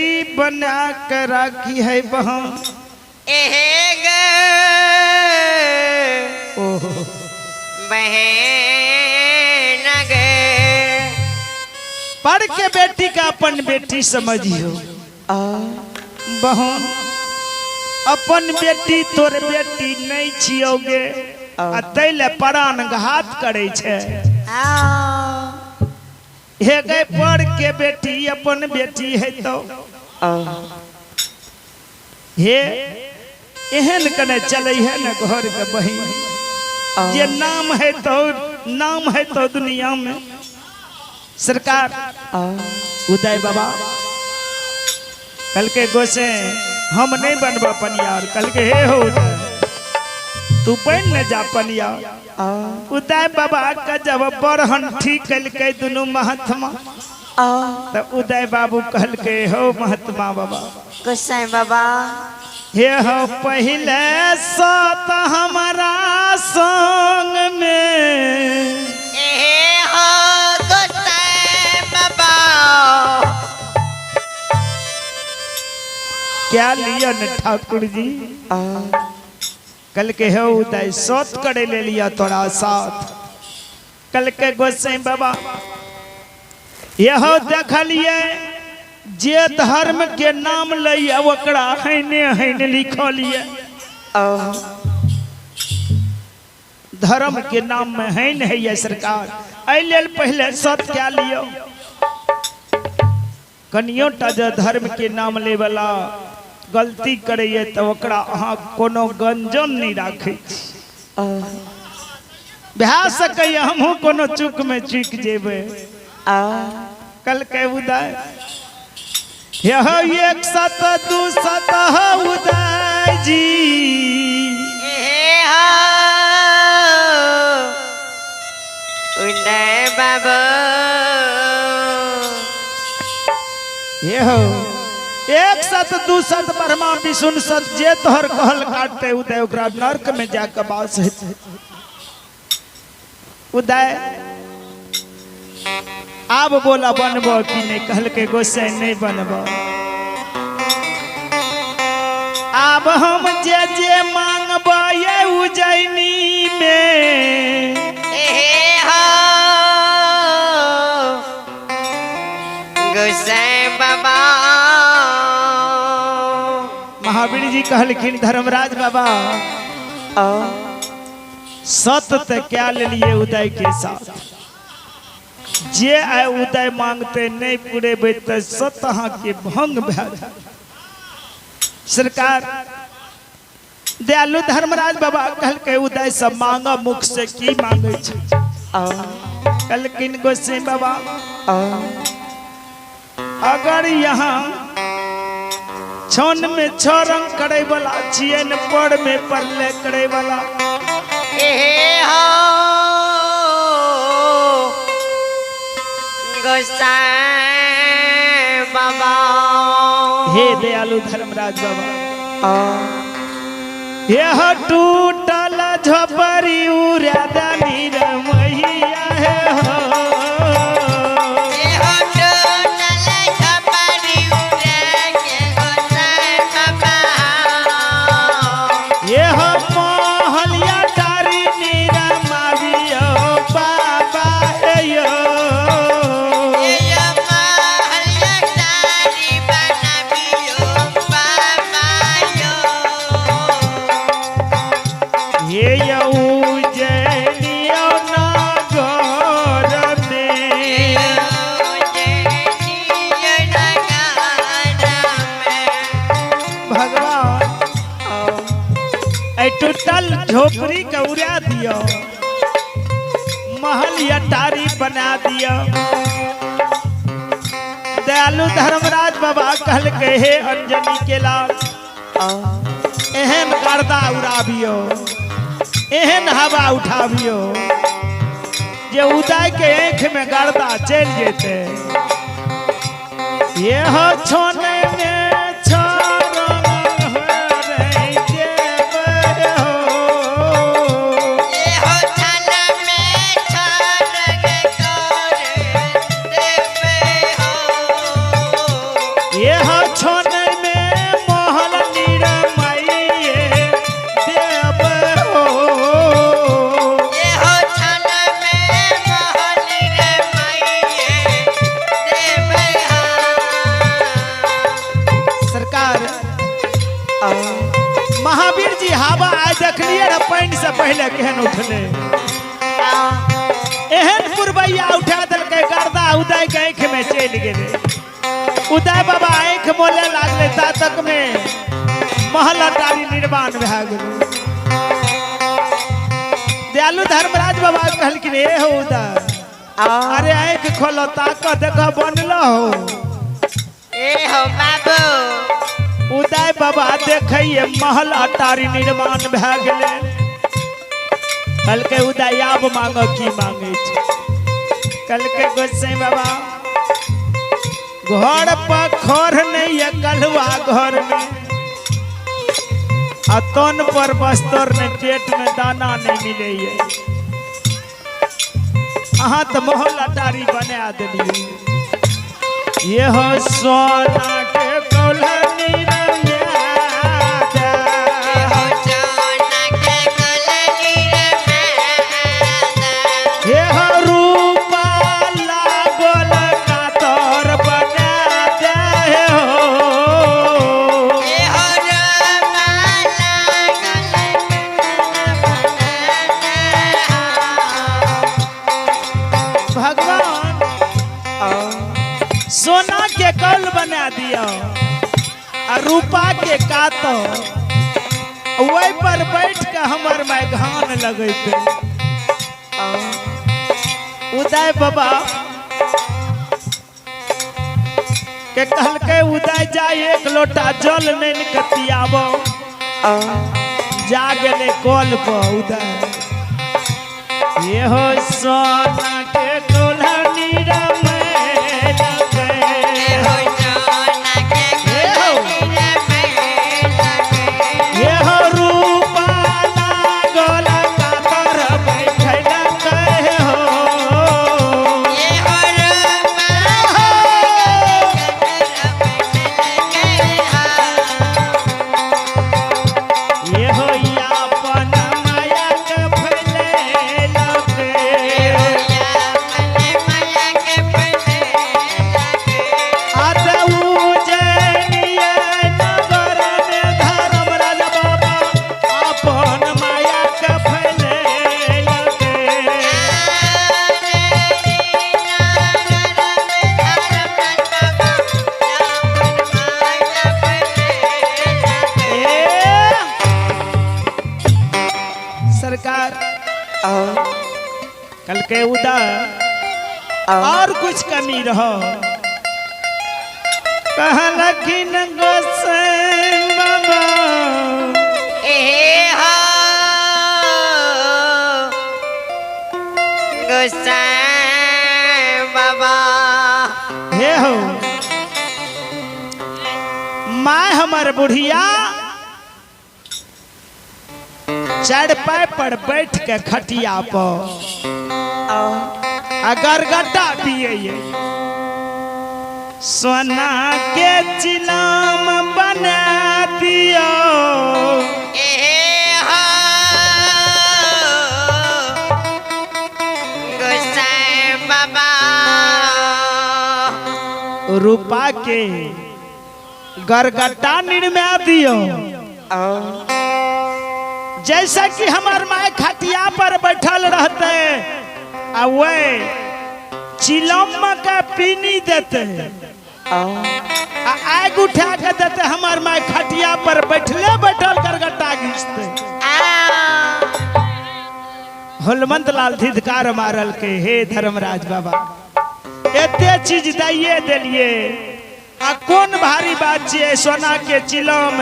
बेटी बना के राखी है बहन। एहे गे ओहो बहन गे। पढ़ के बेटी का अपन बेटी समझियो। बहन अपन बेटी तोर बेटी नहीं छियोगे आ तै ले प्राण घात करे छे। हे गए पढ़ के बेटी अपन बेटी है तो हे एहन कने चले है न घर के बहिन जे नाम है तो नाम है तो दुनिया में। सरकार उदय बाबा कल के गोसे हम नहीं बनबा पनियार। कल के हे हो उदय तू बन न जा पनियार। उदय बाबा का जब बरहन ठीक कलके दुनू महात्मा तो उदय बाबू कहल के हो महात्मा बाबा गोसाई बाबा हे हो पहले सत हमारा संग में। हे हो गोसाई बाबा क्या लिया न ठाकुर जी। कल के हो उदय सत करे ले लिया तोरा साथ। कल के गोसाई बाबा यह देखलिए जे धर्म के नाम लैया ओकरा हैने हैने लिखलिए। धर्म के नाम में हैन है ये सरकार। एहि लेल पहले सत क्या लियो। कनियो टा जे धर्म के नाम ले वाला गलती करैये तो ओकरा अहाँ कोनो गंजन नहीं राखै छी। भए सकैए हमहूँ कोनो चूक में चूक जेबै। कल के उदय यह एक सत दू सत उदय जी। हे हो उदय बाबा ये हो एक सत दू सत ब्रह्मा विष्णु सत जे तोहर कहल काटते उदय ओकरा नर्क में जाके वास हेतै। उदय आब बोला बनबो कि नहीं। कहलकै गोसाई नहीं बनबो। आब हम जे जे मांगबो ये उजैनी में। हे हो गोसाई बाबा। महावीर जी कहलखिन धर्मराज बाबा सत ते क्या ले लिए उदय के साथ। जे आय उदय मांगते नहीं पुरेबै तो सत अहाँ के भंग भए जायत। सरकार दयालु धर्मराज बाबा कहलकै उदय सब मांग मुख से की मांगे छै। कहलखिन गोसाई बाबा अगर यहाँ छन में छह रंग करे वाला छियै न पर में परले करे वाला। हे हो गोसाई बाबा। हे दयालु धर्मराज बाबा यह टूटल झोपड़ी उड़ा दानी रमैया हे हो। हे हो टूटल झोपड़ी उड़ा के गोसाई बाबा। यह महलिया डारी निरमावियो बाबा हे यो। ये महलिया डारी बनाबियो बाबा यो। हे उजैनियो नगर में। भगवान टूटल झोपड़ी के उड़ा दियो महल अटारी बना दियो। दयालु धर्मराज बाबा कहलकै हे अंजनी के लाल एहन गर्दा उड़ाबियो एहन हवा उठाबियो जे उदय के आँख में गर्दा चलि जेतै। यह छोने में छो रंग देबै हो। एहो छन में छो रंग कर देबै हो। यह हो छन में महल निरमाइए देव हो। ये हो छन में महल रे माइये देव हा। सरकार महावीर जी हवा आइ देखलिए रे, पानि से पहले केहन उठले, एहन पुरबैया उठा देलकै, गर्दा उदय के आँखि में चलि गेलै। उदय बाबा आँखि मोले लागलै, ता तक में महल अटारी निर्माण भए गेलै। दयालु धर्मराज बाबा कहलखिन, ए हो उदय, अरे आँखि खोलो, ताक देख बनल हो। ए हो बाबू। उदय बाबा देखैये महल अटारी निर्माण भए गेलै। कहलकै उदय आब मांग की मांगे छै? कहलकै गोसाई बाबा घर पर खर नहीं है, कलुआ घर में आ तन पर बस्तर नहीं, पेट में दाना नहीं मिले है। अहाँ तो महल अटारी बना दिलिए। ये हो सोना के कौलनी रंगा ये हो सोना के कलनी रे मादा। ये हो रूपा लागल कातर बना दे हो। ये हो रूपा लागल बना दे हा। भगवान सोना के कौल बना दिया आ रूपा के कातर, वही पर बैठ के हमर माय घान लगैते। उदय बाबा के कहलकै उदय जा एक लोटा जल नैन के पियाबो। जा गेलै कल पर उदय। ये हो सोना के कोल्हनी रमैलकै। ये हो सोना के कलनी रे मादा। ये हो रूपा लागल कातर बैठलकै हो। ये हो रूपा लागल हा। ये हो अपन माया के फैलेलकै। ये हो अपन माया के फैलेलकै। आत उज्जैनिय नगर में धर्मराज बाबा अपन माया के फैलेलकै। ए, सरकार कल के उदय और कुछ कमी रहो? कहलखिन गोसाई बाबा हे हो माय हमर बुढ़िया चारपाई पर बैठ के खटिया पर आ गरगट्टा पिए, सोना के चिलाम बना दियो। रूपा के गरगट्टा निर्मा दियो, जैसा कि हमार माय खटिया पर बैठल रहते आ वे चिलम के पीनी देते आ आग उठा के देते, हमार माय खटिया पर बैठले बैठल गरगट्टा घिंचते। हलमंत लाल धिधकार मारल के, हे धर्मराज बाबा एते चीज दैये देलिए आ कोन भारी बात छियै सोना के चिलम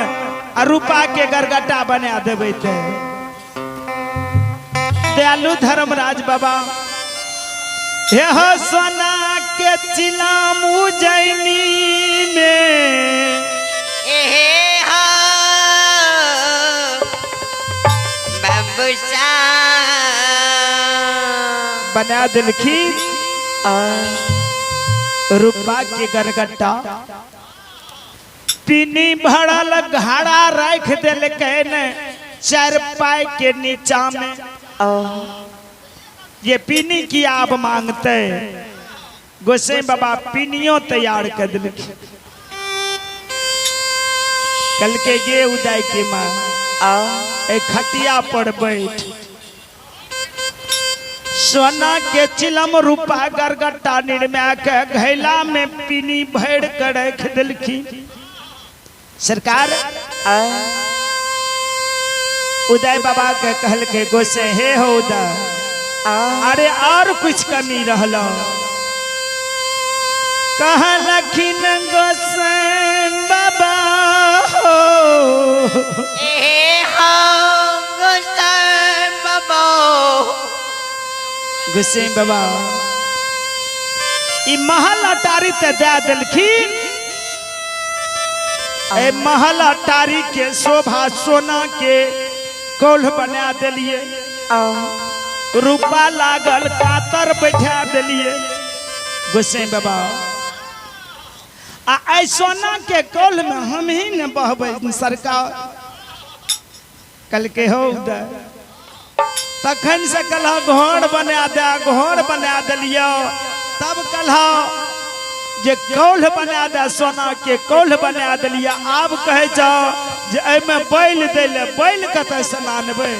आ रूपा के गरगट्टा बना देबै। ते दयालु धर्मराज बाबा हे हो सोना के चिलम उज्जैनी में बना दिलखिन रूपा के गरगट्टा। पीनी भरल घड़ा राख देलकै ने चारपाई के नीचा में। ये पीनी की आब मांगते। गोसाई बाबा पीनियो तैयार कर देलखिन। कल के गे उदय के माँ ए खटिया पर बैठ, सोना के चिलम रूपा गरगट्टा निर्म्या के घैला में पीनी भर के रख देलखिन। सरकार उदय बाबा के कहल के गोसे हे हो उदय, अरे और कुछ कमी रहल? कहलखिन गोसे बाबा हो, ए हो गोसाई बाबा। गोसाई बाबा ई महल अटारी ते दे देलखिन। ए महल अटारी के शोभा सोना के कौल बना देलिए, रूपा लागल कातर बैठा देलिए गोसाई बाबा। आ ऐ सोना के कौल में हम ही ने बहबै सरकार। कल के हो उदय, तखन से कलह घर बना दे, घर बना दिलियो। तब कलह जे कौल बना दे, सोना के कौल बना दिलियो। आब कहे जाओ जे एहिमे बैल दै ले, बैल कतऽ से आनबै?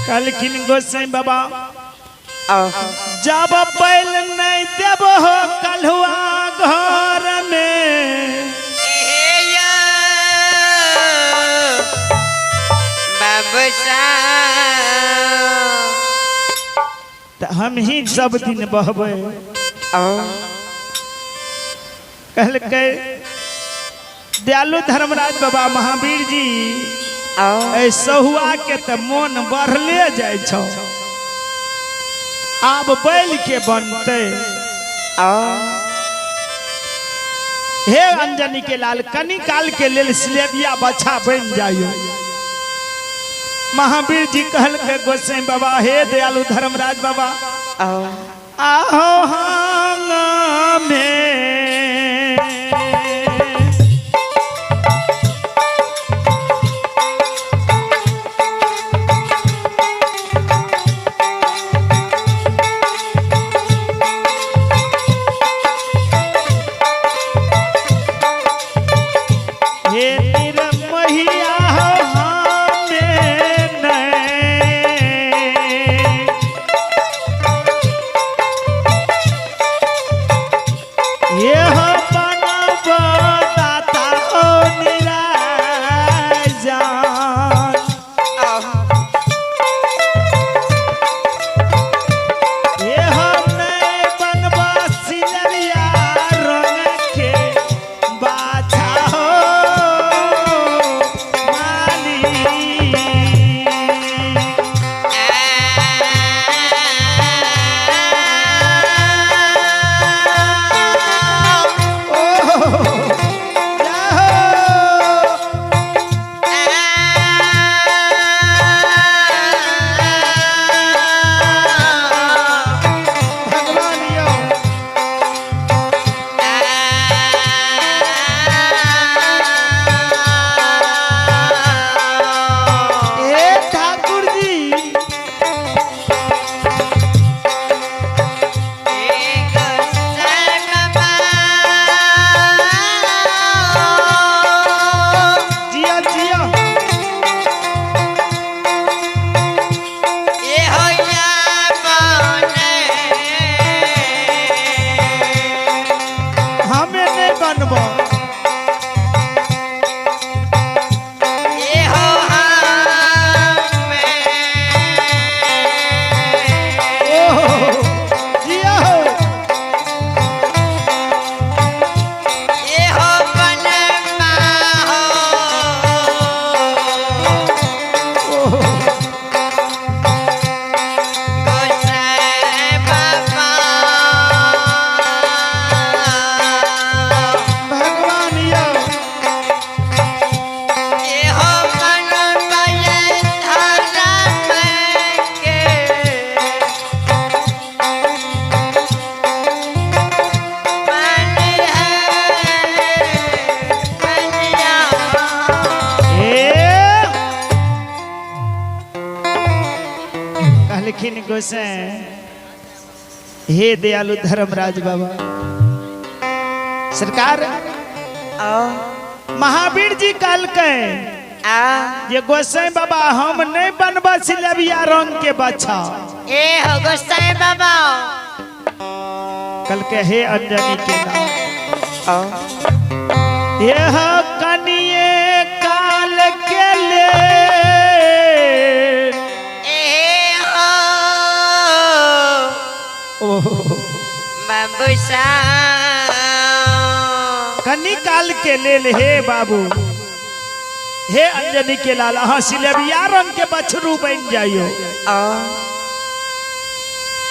कहलखिन गोसाई बाबा जब बैल नहीं देब हो कलहुआ घर में, ए यो बाबू साहब, तऽ हम ही सब दिन बहबै। कहलकै दयालु धर्मराज बाबा महावीर जी ऐ सहुआ के तऽ मोन बढ़ले जाइ छौ, आब बैल के बनते। हे अंजनी के लाल, कनी काल के लेल स्लेबिया बछा बन जाइयो। महावीर जी कहलकै गोसाई बाबा हे दयालु धर्मराज बाबा, आहो हांग में हे निरमहिया हो हमें नहीं। ये हो बनब दाता ओ निराजान। ये हो नहीं बनब सिलरिया रंग के बाछा हो माली। ओ जाहो। कहलखिन गोसाई, हे दयालु धर्मराज बाबा सरकार, महावीर जी कहलकै जे गोसाई बाबा हम नहीं बनबा सिलबिया रंग के बच्चा। ए हो गोसाई बाबा। कहलकै हे अंजनी के नाम, यह कनिए काल के ले ए हो बाबू साहब, कनी काल के लेल हे बाबू, हे अंजनी के लाल, अहाँ सिलेबिया रंग के बछरू बन जाइयो।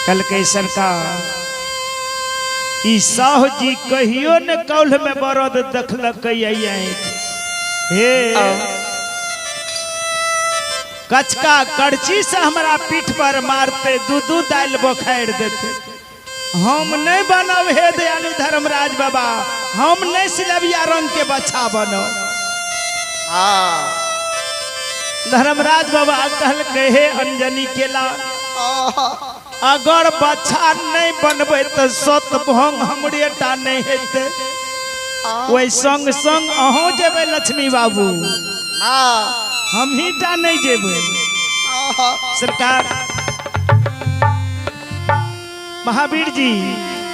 कल के सरकार ई साहु जी कहियो न कौल में बरद देखलक हे कचका करची से हमरा पीठ पर मारते दू दू दालि बोखार देते। हम नहीं बनब हे दयालु धर्मराज बाबा, हम नहीं सिलबिया रंग के बच्चा बनब। धर्मराज बाबा कहलकै हे अंजनी केला, अगर बच्चा नहीं बनबै तो सत भंग हमरे टा नहीं हेतै, ओहि संग संग अहूँ जेबै लक्ष्मी बाबू, हम ही टा नहीं जेबै। सरकार महावीर जी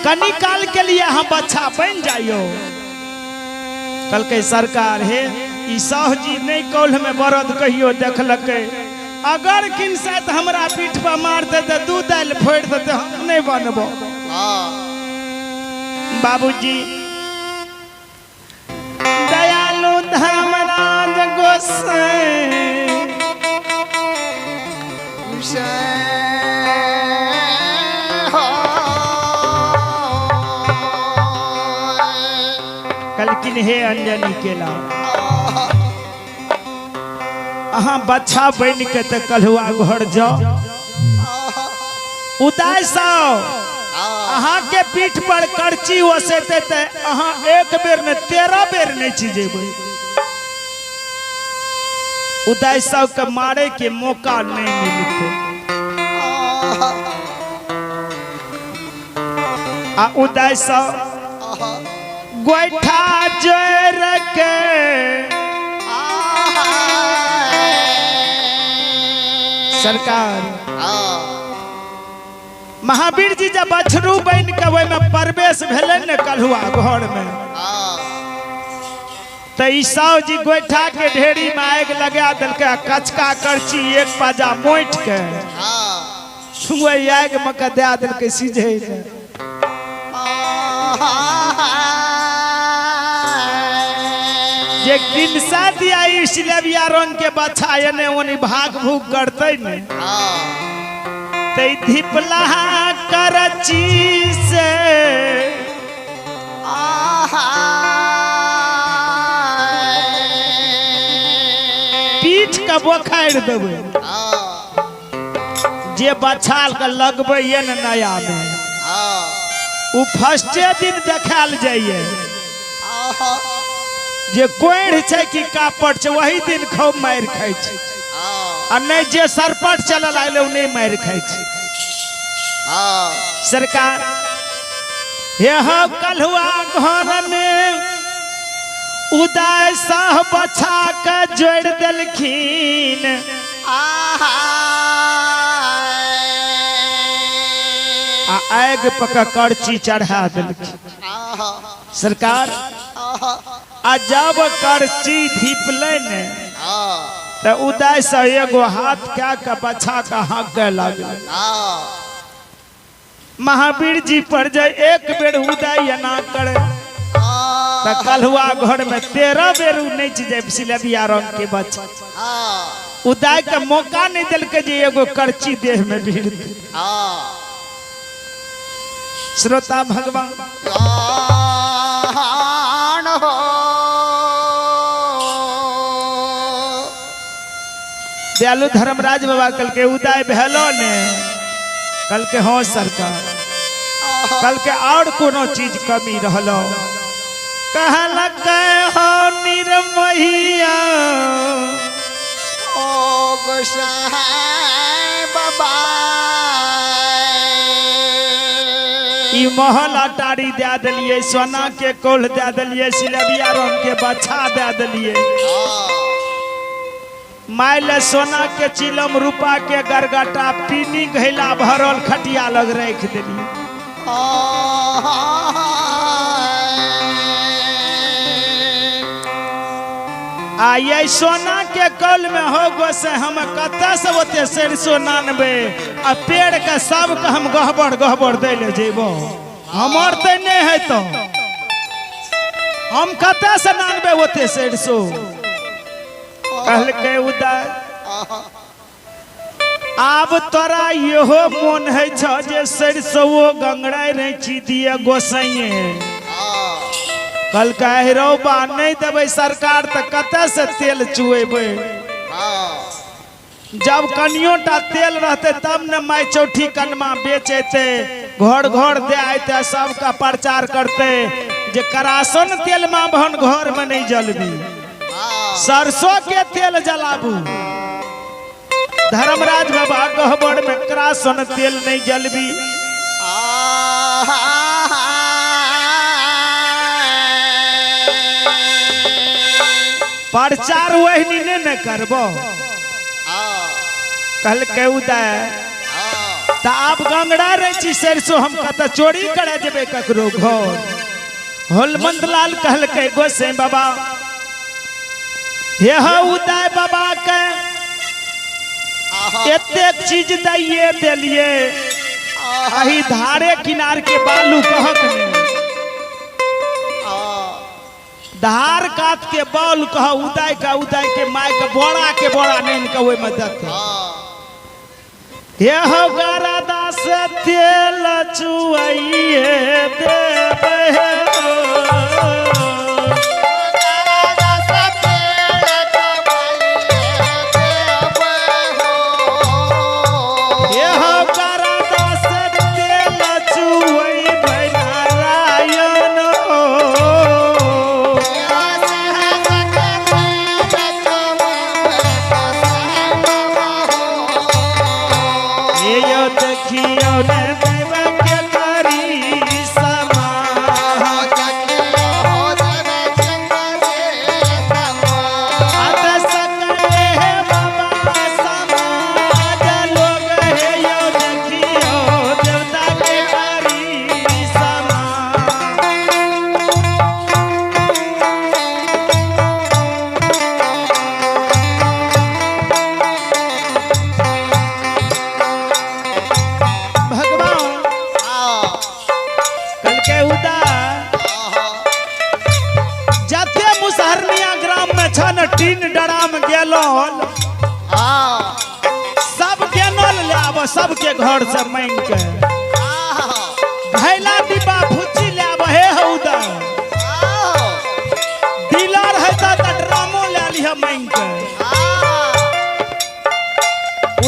कनी काल के लिए हम बच्चा बन जाइयो। कहलकै सरकार हे ई साहु जी नहीं कौल में बरद कहियो देखलकै, अगर किनसे तो हमरा पीठ पर मार देते दू दालि फोड़ि देते, हम नहीं बनबो। बाबूजी दयालु धर्मराज गोसाई कहलखिन हे अंजनी केला, अहाँ बच्चा बन के तो कलहुआ घर जाओ, उदय साव अहाँ के पीठ पर करची ओसेते ते अहाँ एक बेर ने 13 बेर नहीं चीजेबै। उदय साव के मारे के मौका नहीं मिलते। आ उदय साव गोइठा जोड़ के सरकार महावीर जी जब बछरू बन के ओहिमे प्रवेश भेलै ने कलहुआ घर में, तो ईसाव जी गोइठा के ढेरी में आगि लगा देलकै, कचका करची एक पाजा मोटि के ओहि आगि में के दए देलकै सिझै लए। जे किनसा दिया ई सिलेबिया रंग के बच्चा एने ओने भाग भूग करते ने, ते धिपला करची से पीठ के बोखारि देबै। जे बच्चा के लगबै ये ने नया में, उ फर्स्टे दिन देखाल जाइए जे कोढ़ छै कि कापट छै, वही दिन खूब मारि खाइ छै, आ नहीं जे सरपट चलऽ लागलै ओ नहीं मारि खाइ छै। सरकार यह कलहुआ घर में उदय साह बछा के जोड़ देलखिन, आ आगि पर करची चढ़ा देलखिन। सरकार आ जब करची धीपलै ने तो उदय से एगो हाथ क्या के बछा के हाँके लागल। महावीर जी पर जे एक बेर उदय एना करे तो कलहुआ घर में 13 बेर नचि जाय सिलेबिया रंग के बच्चा। उदय के मौका नहीं दिलकै जे एगो करची देह में भीड़। श्रोता भगवान दयालु धर्मराज बाबा कल के उदय भेलो ने, कल के हाँ सरकार, कल के और कोनो चीज कमी रहलो, कहलकै हो निर्महिया ओ गोसाई बाबा। महल अटारी दे देलिए, सोना के कोल दे देलिए, सिलबिया रंग के बछा दे देलिए, माइले सोना के चिलम रूपा के गरगटा पीनी घैला भरल खटिया लग रख देलिए। आ ये सोना के कल में हो गो से हम कतऽ से ओते सरिसो नानबे आ पेड़ के सबके हम गहबर गहबर दै ले जेबो, हमर तऽ नहि है तो हम कतऽ से नानबे ओते सरिसो। कहलकै उदय आब तोरा इहो मोन है छ जे सरिसो गंगराइ रैची दिए गोसाइए। कहलकै रौ बा नहीं देबै सरकार तऽ कतऽ से तेल चुएबै, जब कनियो टा तेल रहते तब ने माय चौठी कनमा बेचेते, घर घर दे आते, सबका प्रचार करते जे करासन तेल माँ बहन घर में नहीं जलबी, सरसों के तेल जलाबू। धर्मराज बाबा गहबर में करासन तेल नहीं जलबी। प्रचार वही ने न करबो। कहलकै उदय त आब गंगड़ा रहे छी सरसों हम कत चोरी करे जेबै ककरो घर। होलमंद लाल कहलकै गोसाई बाबा हे उदय बाबा के एतेक चीज दैये देलिए, अही धारे किनार के बालू कहक ने, धार कात के बाल कह उदय का उदय के my के बोरा नहीं के ओय में दत। हे हो गरदा से तेल चुआइए देबै हो। हे हो गरदा से तेल चुआइबै नारायण हो। हे यो देखियो ने देव के करी समा। अत सकले हे बाबा समाज लोग हे यो देखियो देवता के करी समा। भगवान कल के उदा जते मुसहरनिया ग्राम में छन टीन डराम गेलो सब गेनल ले आब सबके घर से मांग के घैला डिब्बा फुच्ची ले आब हे हौदा डीलर है त ड्रामो ले लिह मांग के।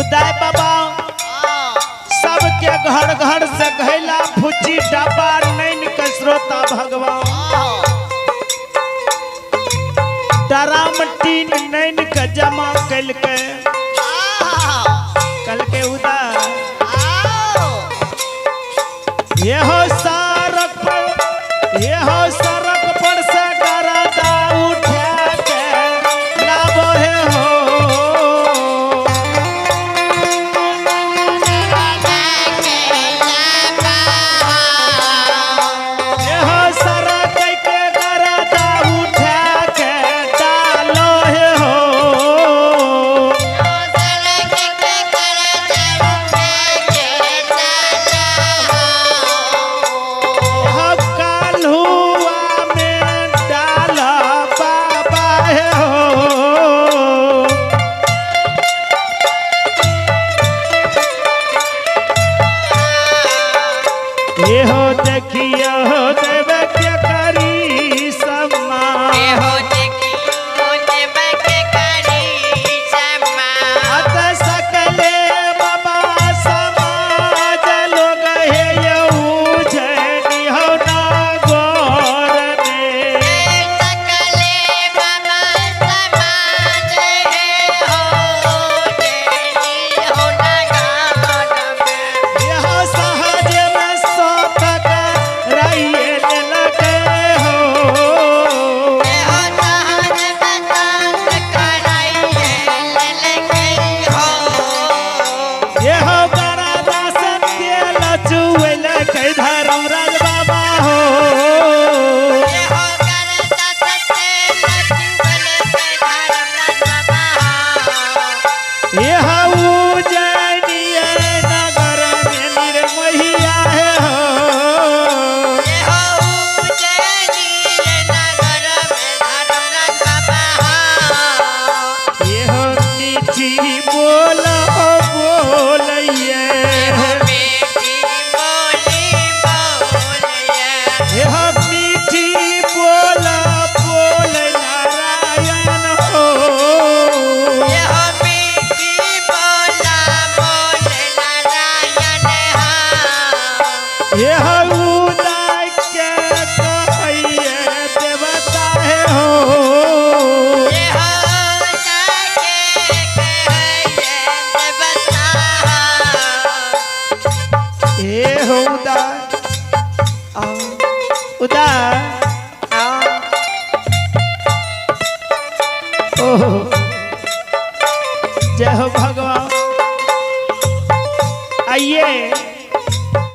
उदय बाबा सबके घर घर से घैला फुच्ची डब्बा नैन के श्रोता भगवान डराम टीन नैन के जमा कलके। कलके उदा ये हो सड़क पर, ये हो सड़क पर से गरदा उठा के लाबो हे हो। ये हो सड़क के गरदा उठा के डालो हे हो। ये उदा के कहिए देवता है हो। ये होता के कहिए देवता। ये हो उदा उदा ओह जय हो भगवान। आइए।